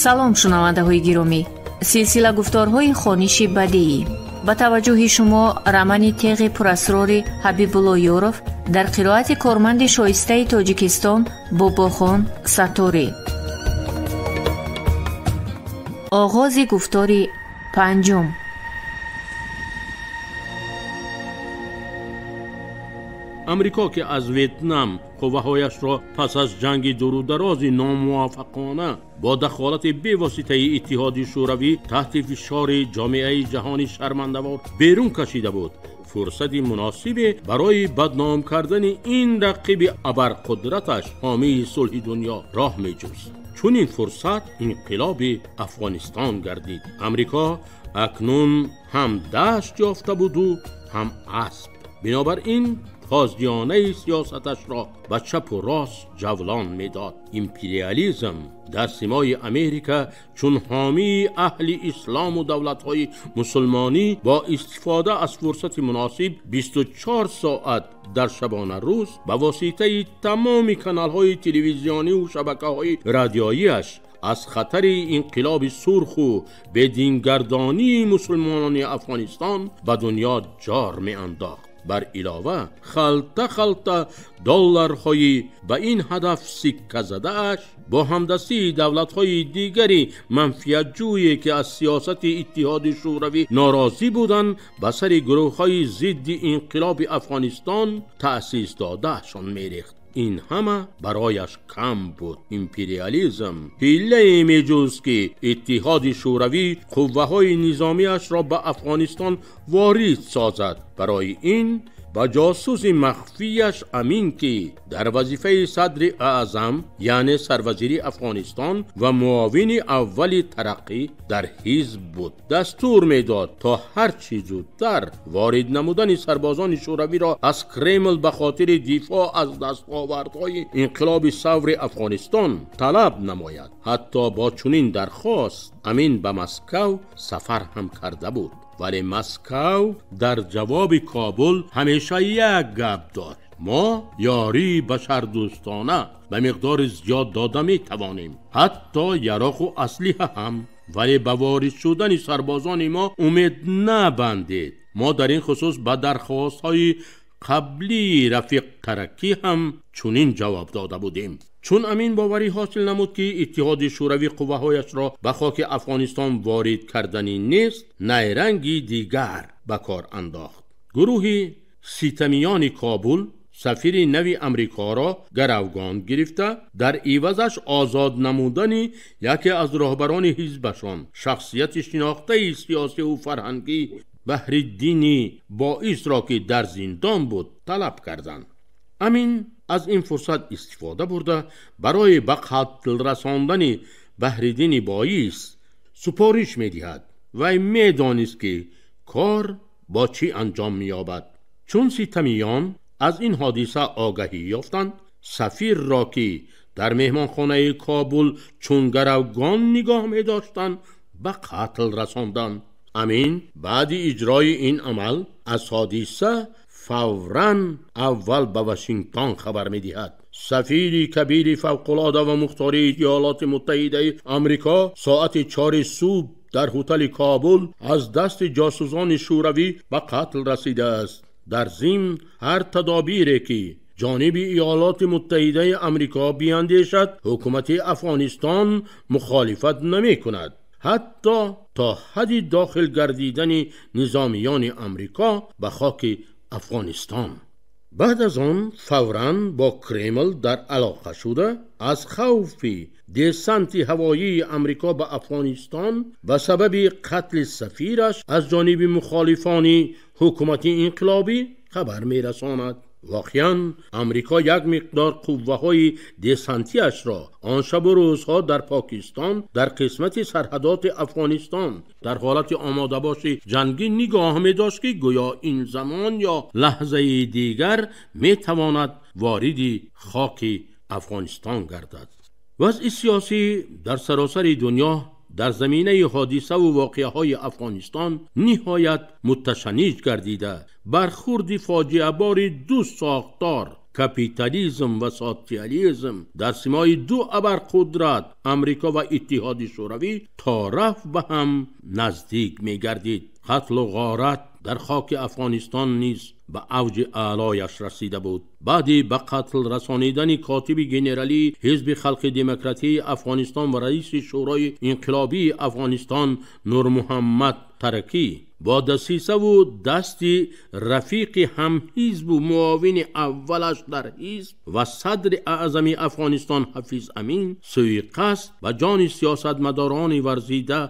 Салом, шунавандаҳои гиромӣ. Силсила гуфторҳои хониши бадеӣ. Ба таваҷҷӯҳи шумо романи теғи пурасрори Ҳабибулло Ёров дар қироати корманди шоистаи Тоҷикистон Бобохон Сатторӣ. Оғози гуфтори панҷум. Амрико, ки аз Ветнам қувваҳояшро пас аз ҷанги дурударози номуваффақона бо дахолати бевоситаи Иттиҳоди Шӯравӣ таҳти фишори ҷомеаи ҷаҳонӣ шармандавор берун кашида буд, фурсати муносибе барои бадном кардани ин рақиби абарқудраташ, ҳомии сулҳи дунё, роҳ меҷуст. Чунин фурсат инқилоби Афғонистон гардид. Амрико акнун ҳам дашт ёфта буду ҳам асп. Бинобар ин тозиёнаи сиёсаташро ба чапу рост ҷавлон медод. Империализм дар симои Америка чун ҳомии аҳли ислому давлатҳои мусулмонӣ бо истифода аз фурсати муносиб 24 соат дар шабона рӯз ба воситаи тамоми каналҳои телевизионию шабакаҳои радиоияш аз хатари инқилоби сурху бедингардонии мусулмонони Афғонистон ба дунё ҷор меандохт. Бар илова халта-халта долларҳои ба ин ҳадаф сикка задааш бо ҳамдастии давлатҳои дигари манфиатҷӯе, ки аз сиёсати Иттиҳоди Шӯравӣ норозӣ буданд, ба сари гурӯҳҳои зидди инқилоби Афғонистон таъсис додаашон мерехт. Ин ҳама барояш кам буд. Империализм ҳилае меҷуст, ки Иттиҳоди Шӯравӣ қувваҳои низомиашро ба Афғонистон ворид созад. Барои ин ба ҷосуси махфияш Амин, ки дар вазифаи садри аъзам, яъне сарвазири Афғонистон ва муовини аввали Тараққӣ дар ҳизб буд, дастур медод то ҳарчи зудтар ворид намудани сарбозони шӯравиро аз Кремл ба хотири дифоъ аз дастовардҳои инқилоби саври Афғонистон талаб намояд. Ҳатто бо чунин дархост Амин ба Москав сафар ҳам карда буд. Вале Москав дар ҷавоби Кобул ҳамеша як гап дод: мо ёрии башардӯстона ба миқдори зиёд дода метавонем, ҳатто яроқу аслиҳа ҳам, вале ба ворид шудани сарбозони мо умед набандед. Мо дар ин хусус ба дархостҳои қаблии рафиқ Тараққӣ ҳам чунин ҷавоб дода будем. Чун Амин боварӣ ҳосил намуд, ки Иттиҳоди Шӯравӣ қувваҳояшро ба хоки Афғонистон ворид карданӣ нест, найранги дигар ба кор андохт. Гурӯҳи ситамиёни Кобул сафири нави Амрикоро гаравгон гирифта, дар ивазаш озод намудани яке аз роҳбарони ҳизбашон, шахсияти шинохтаи сиёсиву фарҳангӣ Баҳриддини Боисро, ки дар зиндон буд, талаб карданд. Амин аз ин фурсат истифода бурда барои ба қатл расондани Баҳриддини Боис супориш медиҳад. Вай медонист, ки кор бо чӣ анҷом меёбад. Чун ситамиён аз ин ҳодиса огаҳӣ ёфтанд, сафирро, ки дар меҳмонхонаи Кобул чун гаравгон нигоҳ медоштанд, ба қатл расонданд. Амин баъди иҷрои ин амал аз ҳодиса фавран аввал ба Вашингтон хабар медиҳад. Сафири кабири фавқулода ва мухтори Иёлоти Муттаҳидаи Амрико соати 4 субҳ дар ҳутали Кобул аз дасти ҷосусони Шӯравӣ ба қатл расидааст. Дар зимн ҳар тадобире, ки ҷониби Иёлоти Муттаҳидаи Амрико биандешад, ҳукумати Афғонистон мухолифат намекунад, ҳатто то ҳадди дохил гардидани низомиёни Амрико ба хоки Афғонистон. Баъд аз он фавран бо Кремл дар алоқа шуда, аз хавфи десанти ҳавоии Амрико ба Афғонистон ба сабаби қатли сафираш аз ҷониби мухолифони ҳукумати инқилобӣ хабар мерасонад. Воқеан Амрико як миқдор қувваҳои десантиашро он шабу рӯзҳо дар Покистон дар қисмати сарҳадоти Афғонистон дар ҳолати омодабоши ҷангӣ нигоҳ медошт, ки гӯё ин замон ё лаҳзаи дигар метавонад вориди хоки Афғонистон гардад. Вазъи сиёсӣ дар саросари дунё дар заминаи ҳодисаву воқеаҳои Афғонистон ниҳоят мутташанниҷ гардида, бархурди фоҷиабори ду сохтор Капитализм ва социализм дар симои ду абарқудрат Амрико ва Иттиҳоди Шӯравӣ то рафт ба ҳам наздик мегардид. Қатлу ғорат дар хоки Афғонистон низ ба авҷи аълояш расида буд. Баъди ба қатл расонидани котиби генералии Ҳизби Халқи Демократии Афғонистон ва раиси Шӯрои Инқилобии Афғонистон Нурмуҳаммад Таракӣ бо дасисаву дасти рафиқи ҳамҳизбу муовини аввалаш дар ҳизб ва садри аъзами Афғонистон Ҳафиз Амин суиқасд ба ҷони сиёсатмадорони варзида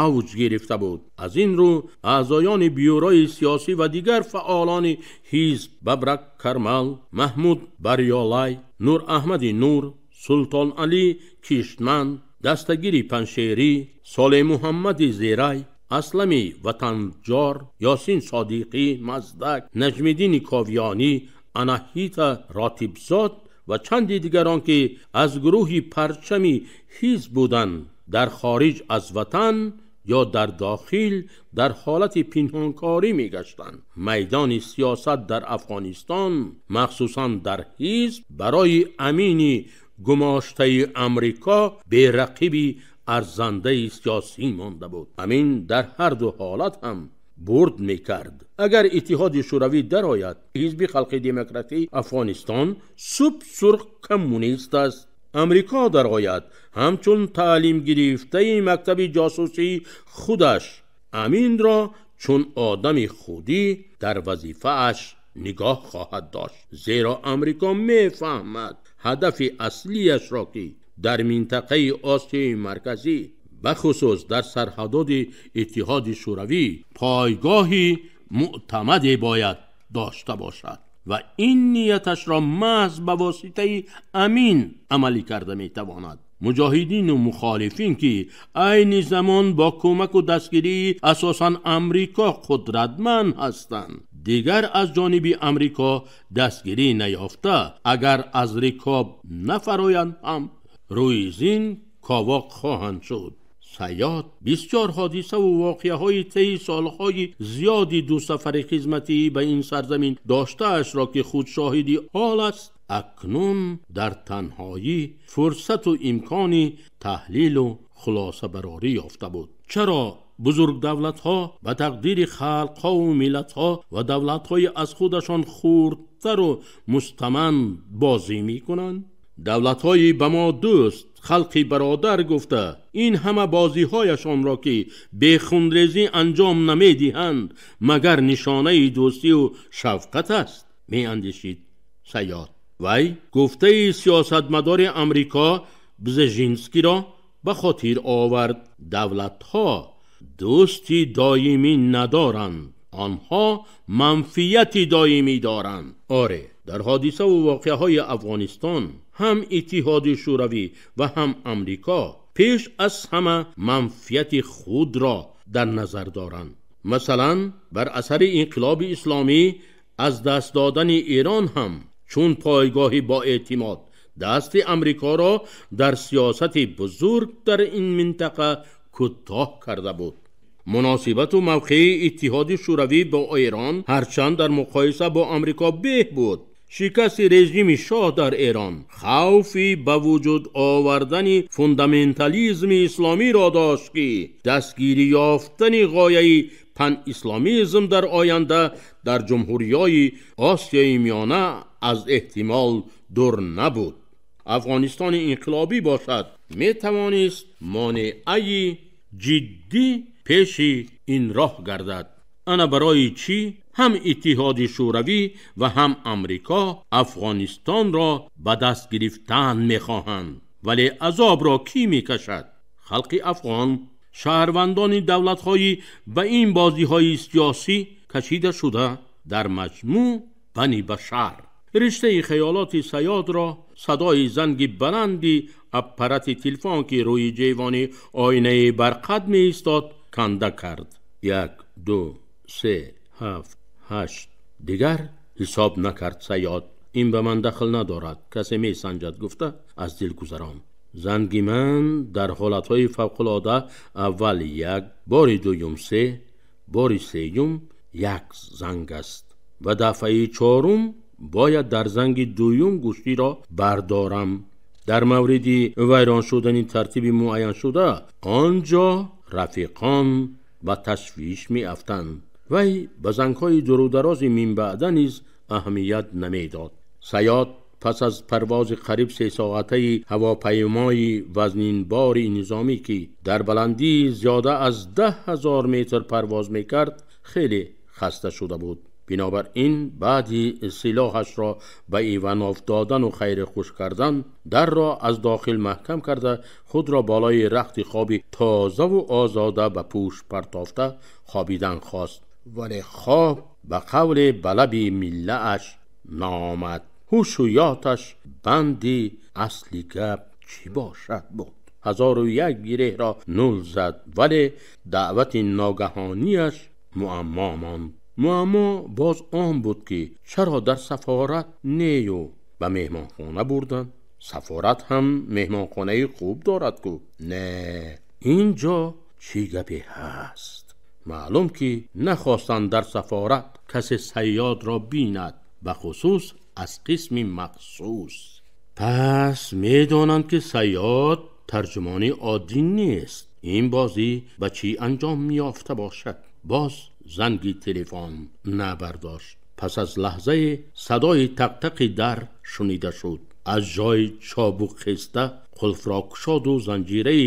авҷ гирифта буд. Аз ин рӯ аъзоёни бюрои сиёсӣ ва дигар фаъолони ҳизб Бабрак Кармал, Маҳмуд Барёлай, Нураҳмади Нур, Султон Алӣ Киштманд, Дастагири Паншерӣ, Солеҳ Муҳаммади Зерай, Аслами Ватанҷор, Ёсин Содиқӣ Маздак, Наҷмиддини Ковиёнӣ, Анаҳита Ротибзод ва чанди дигарон ки аз гурӯҳи парчами ҳизб буданд, дар хориҷ аз ватан ё дар дохил дар ҳолати пинҳонкорӣ мегаштанд. Майдони сиёсат дар Афғонистон, махсусан дар ҳизб, барои Амини гумоштаи Амрико берақиби арзандаи сиёсӣ монда буд. Амин дар ҳар ду ҳолат ҳам бурд мекард. Агар Иттиҳоди Шӯравӣ дарояд, Ҳизби Халқи Демократии Афғонистон субсурх коммунист аст. Амрико дарояд, ҳамчун таълим гирифтаи мактаби ҷосусии худаш Аминро чун одами худӣ дар вазифааш нигоҳ хоҳад дошт. Зеро Амрико мефаҳмад ҳадафи аслияшро, ки дар минтақаи Осиёи Марказӣ, бахусус дар сарҳадоди Иттиҳоди Шӯравӣ, пойгоҳи мӯътамаде бояд дошта бошад ва ин нияташро маҳз ба воситаи Амин амалӣ карда метавонад. Муҷоҳидину мухолифин, ки айни замон бо кӯмаку дастгирии асосан Амрико қудратманд ҳастанд, дигар аз ҷониби Амрико дастгирӣ наёфта, агар аз рикоб нафароянд ҳам рӯи зин ковоқ хоҳанд шуд. Саёд бисёр ҳодисаву воқеаҳои таи солҳои зиёди дусафари хизматӣ ба ин сарзамин доштаашро, ки худ шоҳиди ҳол аст, акнун дар танҳоӣ фурсату имкони таҳлилу хулосабарорӣ ёфта буд. Чаро бузургдавлатҳо ба тақдири халқҳову миллатҳо ва давлатҳои аз худашон хурдтару мустаманд бозӣ мекунанд? Давлатҳои ба мо дӯст, халқи бародар гуфта, ин ҳама бозиҳояшонро, ки бехунрезӣ анҷом намедиҳанд, магар нишонаи дӯстию шафқат аст? Меандешид Саёд. Вай гуфтаи сиёсатмадори Амрико Бзежинскиро ба хотир овард: давлатҳо дӯсти доимӣ надоранд, онҳо манфиати доимӣ доранд. Оре, дар ҳодисаву воқеаҳои Афғонистон ҳам Иттиҳоди Шӯравӣ ва ҳам Амрико пеш аз ҳама манфиати худро дар назар доранд. Масалан, бар асари инқилоби исломӣ аз даст додани Эрон ҳам чун пойгоҳи боэътимод дасти Амрикоро дар сиёсати бузург дар ин минтақа кӯтоҳ карда буд. Муносибату мавқеи Иттиҳоди Шӯравӣ бо Эрон ҳарчанд дар муқоиса бо Амрико беҳ буд, шикасти режими шоҳ дар Эрон хавфи ба вуҷуд овардани фундаментализми исломиро дошт, ки дастгирӣ ёфтани ғояи панисломизм дар оянда дар ҷумҳуриҳои Осиёи Миёна аз эҳтимол дур набуд. Афғонистони инқилобӣ бошад, метавонист монеаи ҷиддӣ пеши ин роҳ гардад. Ана барои чӣ ҳам Иттиҳоди Шӯравӣ ва ҳам Амрико Афғонистонро ба даст гирифтан мехоҳанд. Вале азобро кӣ мекашад? Халқи афғон, шаҳрвандони давлатҳои ба ин бозиҳои сиёсӣ кашида шуда, дар маҷмӯъ бани башар. Риштаи хаёлоти Саёдро садои занги баланди аппарати телефон, ки рӯи ҷевони оинаи барқад меистод, канда кард. 1, 2, 3, 7, 8. Дигар ҳисоб накард Саёд. Ин ба ман дахл надорад, касе месанҷад, гуфта аз дил гузарон. Занги ман дар ҳолатҳои фавқулода аввал 1, бори дуюм 3, бори сеюм 1 занг аст ва дафъаи чорум Бояд дар занги дуюм гӯширо бардорам. Дар мавриди вайрон шудани тартиби муайяншуда он ҷо рафиқон ба ташвиш меафтанд. Вай ба зангҳои дурударози минбаъда низ аҳамият намедод. Саёд пас аз парвози қариб 3 соатаи ҳавопаймои вазнинбори низомӣ, ки дар баландии зиёда аз 10 000 метр парвоз мекард, хеле хаста шуда буд. Бинобар ин баъди силоҳашро ба Иванов додану хайри хуш кардан, дарро аз дохил маҳкам карда, худро болои рахти хоби тозаву озода ба пӯш партофта хобидан хост, вале хоб ба қавле ба лаби миллааш наомад. Ҳушу ёдаш банди асли гап чӣ бошад буд. 1001 гиреҳро нул зад, вале даъвати ногаҳонияш муаммо монд. Муаммо боз он буд, ки чаро дар сафорат нею ба меҳмонхона бурданд? Сафорат ҳам меҳмонхонаи хуб дорад ку. Не, ин ҷо чӣ гапе ҳаст? Маълум, ки нахостанд дар сафорат касе Сайёдро бинад, бахусус аз қисми махсус. Пас медонанд, ки Сайёд тарҷумони оддӣ нест. Ин бозӣ ба чӣ анҷом меёфта бошад? Боз занги телефон набардошт. Пас аз лаҳзае садои тақтақи дар шунида шуд. Аз ҷой чобук хеста, қулфро кушоду занҷираи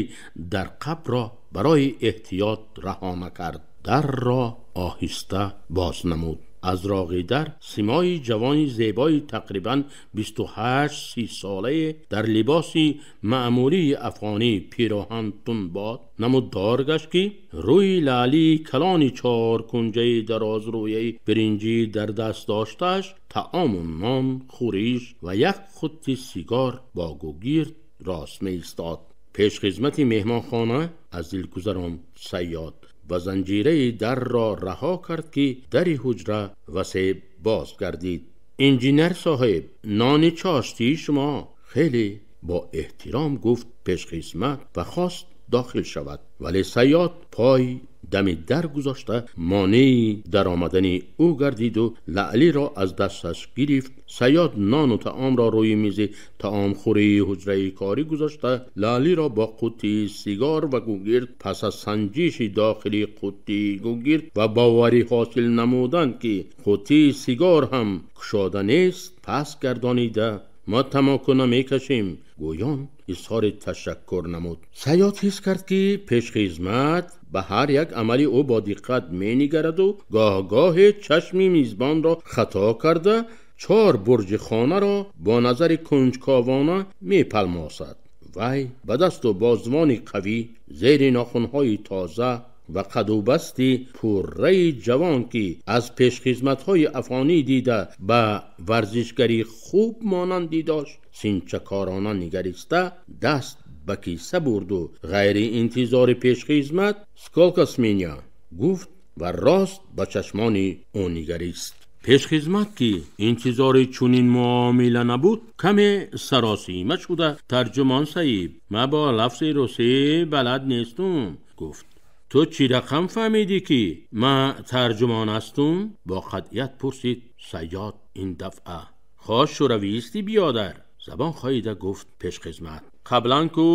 дарқабро барои эҳтиёт раҳо накард. Дарро оҳиста боз намуд. Аз роғи дар симои ҷавони зебои тақрибан 28-30 солае дар либоси маъмулии афғонӣ, пироҳан тунбод намуддор гашт, ки рӯи лаълии калони чоркунҷаи дарозрӯяи биринҷӣ дар даст доштааш таому нон, хӯриш ва як хутти сигор бо гугирд рост меистод. Пешхизмати меҳмонхона, аз дил гузаронд Сайёд ва занҷираи дарро раҳо кард, ки дари ҳуҷра васеъ боз гардид. «Инженер соҳиб, нони чоштии шумо», хеле бо эҳтиром гуфт пешхизмат ва хост дохил шавад, вале Сайёд пой дами дар гузошта, монеи даромадани ӯ гардиду лаълиро аз дасташ гирифт. Сайёд нону таомро рӯи мизи таомхӯрии ҳуҷраи корӣ гузошта, лаълиро бо қуттии сигор ва гугирд пас аз санҷиши дохили қуттии гугирд ва боварӣ ҳосил намудан, ки қуттии сигор ҳам кушода нест, пас гардонида, «Мо тамоку намекашем», гӯён изҳори ташаккур намуд. Сайёд ҳис кард, ки пешхизмат ба ҳар як амали ӯ бо диққат менигараду гоҳ-гоҳе чашми мизбонро хато карда, чор бурҷи хонаро бо назари кунҷковона мепалмосад. Вай ба дасту бозвони қавӣ, зери нохунҳои тоза ва қадубасти пурраи ҷавон, ки аз пешхизматҳои афғонӣ дида ба варзишгари хуб монандӣ дошт, синчакорона нигариста, даст ба киса бурду ғайриинтизори пешхизмат «Сколько с меня?» гуфт ва рост ба чашмони ӯ нигарист. Пешхизмат, ки интизори чунин муомила набуд, каме саросима шуда, «Тарҷумон саиб, ман бо лафзи русӣ балад нестум», гуфт. «Ту чӣ рақам фаҳмидӣ, ки ман тарҷумон ҳастум?» бо қатъият пурсид Сайёд ин дафъа. «Хоҳ шӯравиисти, биёдар», забон хоида гуфт пешхизмат. «Қаблан ку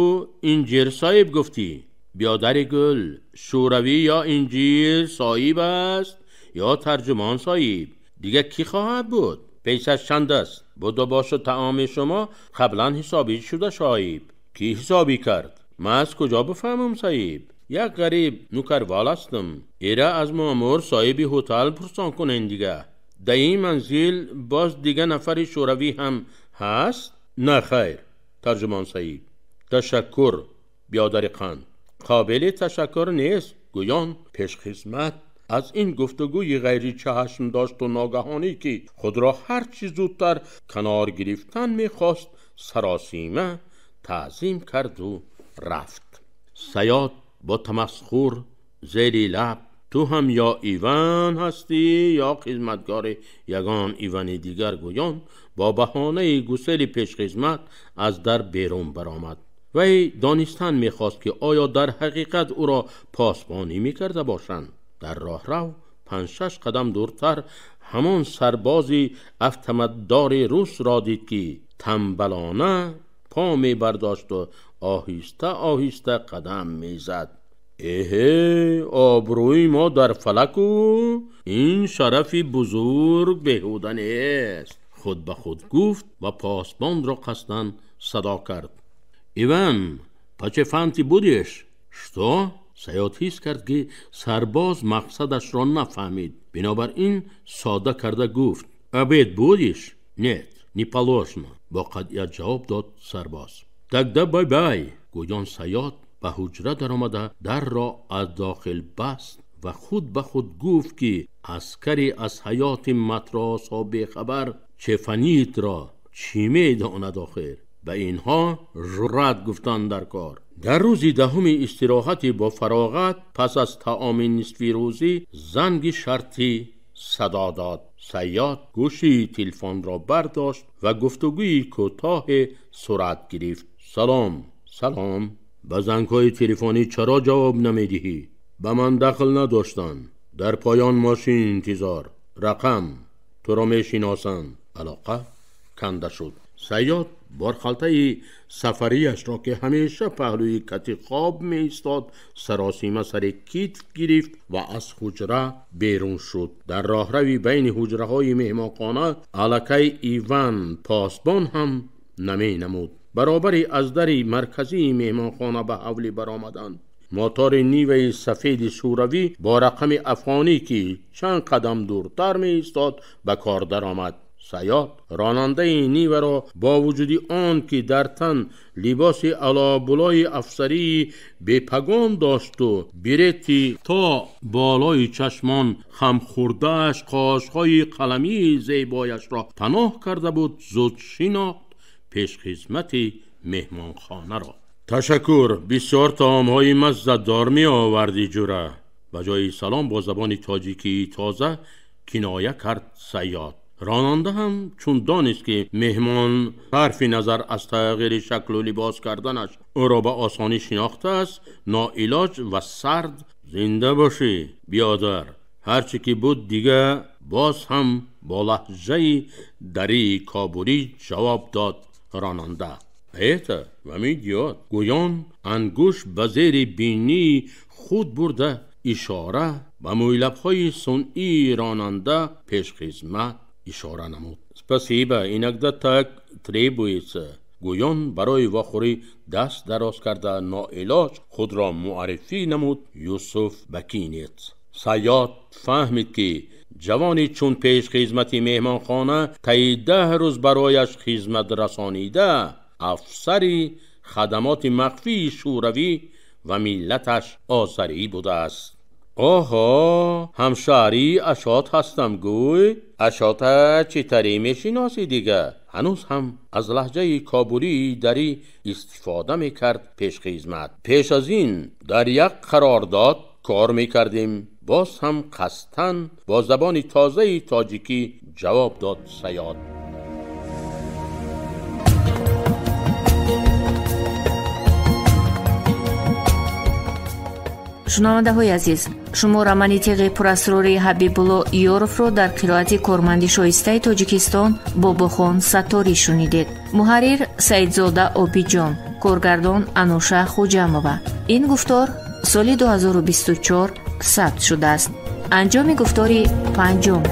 инжир соҳиб гуфтӣ». «Биёдари гул, шӯравӣ ё инжир соҳиб аст, ё тарҷумон соҳиб, дига кӣ хоҳад буд? Пейсаш чанд аст?» «Буду бошу таоми шумо қаблан ҳисобӣ шуда, соҳиб». «Кӣ ҳисобӣ кард? Ман аз куҷо бифаҳмам, соҳиб? Як ғариб нукарвол ҳастам. Ира аз маъмур соҳиби ҳотел пурсон кунен дига». «Дар ин манзил боз дига нафари шӯравӣ ҳам ҳаст?» «На хайр, тарҷумон саиб». «Ташаккур, биёдари қанд». «Қобили ташаккур нест», гӯён пешхизмат аз ин гуфтугӯи ғайричашм дошту ногаҳонӣ, ки худро ҳарчи зудтар канор гирифтан мехост, саросима таъзим карду рафт. Сайёд бо тамасхур зери лаб «Ту ҳам ё Иван ҳастӣ, ё хизматгори ягон Ивани дигар», гӯён бо баҳонаи гусели пешхизмат аз дар берун баромад. Вай донистан мехост, ки оё дар ҳақиқат ӯро посбонӣ мекарда бошанд. Дар роҳрав 5-6 қадам дуртар ҳамон сарбози автоматдори русро дид, ки тамбалона по мебардошту оҳиста оҳиста қадам мезад. Эҳе, обрӯи мо дар фалаку ин шарафи бузург беҳуда нест, худ ба худ гуфт ва посбонро қасдан садо кард. Иван, пачефанти будешь? Что? Саёд ҳис кард, ки сарбоз мақсадашро нафаҳмид. Бинобар ин сода карда гуфт: обед будешь? Нет, не положено, бо қатъият ҷавоб дод сарбоз. Тогда бай-бай, гӯён Саёд ба ҳуҷра даромада дарро аз дохил баст ва худ ба худ гуфт, ки аскари аз ҳаёти матросҳо бехабар чефанитро чӣ медонад охир? Ба инҳо ҷуръат гуфтан дар кор. Дар рӯзи даҳуми истироҳати бо фароғат пас аз таоми нисфирӯзӣ занги шартӣ садо дод. Саёд гӯшии телефонро бардошт ва гуфтугӯи кӯтоҳе сурат гирифт. Салом, салом. Ба зангҳои телефонӣ чаро ҷавоб намедиҳӣ? Ба ман дахл надоштанд. Дар поён мошин интизор. Рақам туро мешиносанд. Алоқа канда шуд. Саёд борхалтаи сафарияшро, ки ҳамеша паҳлӯи кати хоб меистод, саросима сари китф гирифт ва аз ҳуҷра берун шуд. Дар роҳрави байни ҳуҷраҳои меҳмонхона аллакай Иван посбон ҳам наменамуд. Баробари аз дари марказии меҳмонхона ба ҳавлӣ баромаданд. Мотори Ниваи сафеди шӯравӣ бо рақами афғонӣ, ки чанд қадам дуртар меистод, ба кор даромад. Саёд ронандаи Ниваро бо вуҷуди он ки дар тан либоси алобулои афсарии бепагон дошту бирети то болои чашмон хамхӯрдааш қошҳои қаламии зебояшро паноҳ карда буд, зуд шинохт пешхизмати меҳмонхонаро. Ташаккур, бисёр таомҳои маззадор меовардӣ, ҷура. Ба ҷои салом бо забони тоҷикии тоза киноя кард Саёд. Ронанда ҳам чун донист, ки меҳмон сарфи назар аз тағйири шаклу либос карданаш ӯро ба осонӣ шинохтааст, ноилоҷ ва сард: зинда бошӣ, биёдар, ҳарчи ки буд дига, боз ҳам бо лаҳҷаи дарии кобулӣ ҷавоб дод ронанда. Это вам идёт. Гӯён ангуш ба зери бинии худ бурда ишора ба мӯйлабҳои сунъии ронанда пешхизмат ишора намуд. Спасибо, иногда так требуется. Гӯён барои вохӯрӣ даст дароз карда ноилоҷ худро муаррифӣ намуд Юсуф Бакинец. Саёд фаҳмид, ки ҷавони чун пешхизмати меҳмонхона таи 10 рӯз барояш хизмат расонида, афсари хадамоти махфии шӯравӣ ва миллаташ озарӣ будааст. Оҳо, ҳамшаҳрии Ашот ҳастам, гӯй. Ашота чӣ таре мешиносӣ дига? Ҳанӯз ҳам аз лаҳҷаи кобулии дарӣ истифода мекард пешхизмат. Пеш аз ин дар як қарордод кор мекардем. Боз ҳам қасдан бо забони тозаи тоҷикӣ ҷавоб дод Саёд. Шунавандаҳои азиз, шумо романи теғи пурасрори Ҳабибулло Ёровро дар қироати корманди шоистаи Тоҷикистон Бобохон Сатторӣ шунидед. Муҳаррир Саидзода Обиҷон, коргардон Ануша Хуҷамова. Ин гуфтор соли 2024 сабт шудааст. Анҷоми гуфтори панҷум.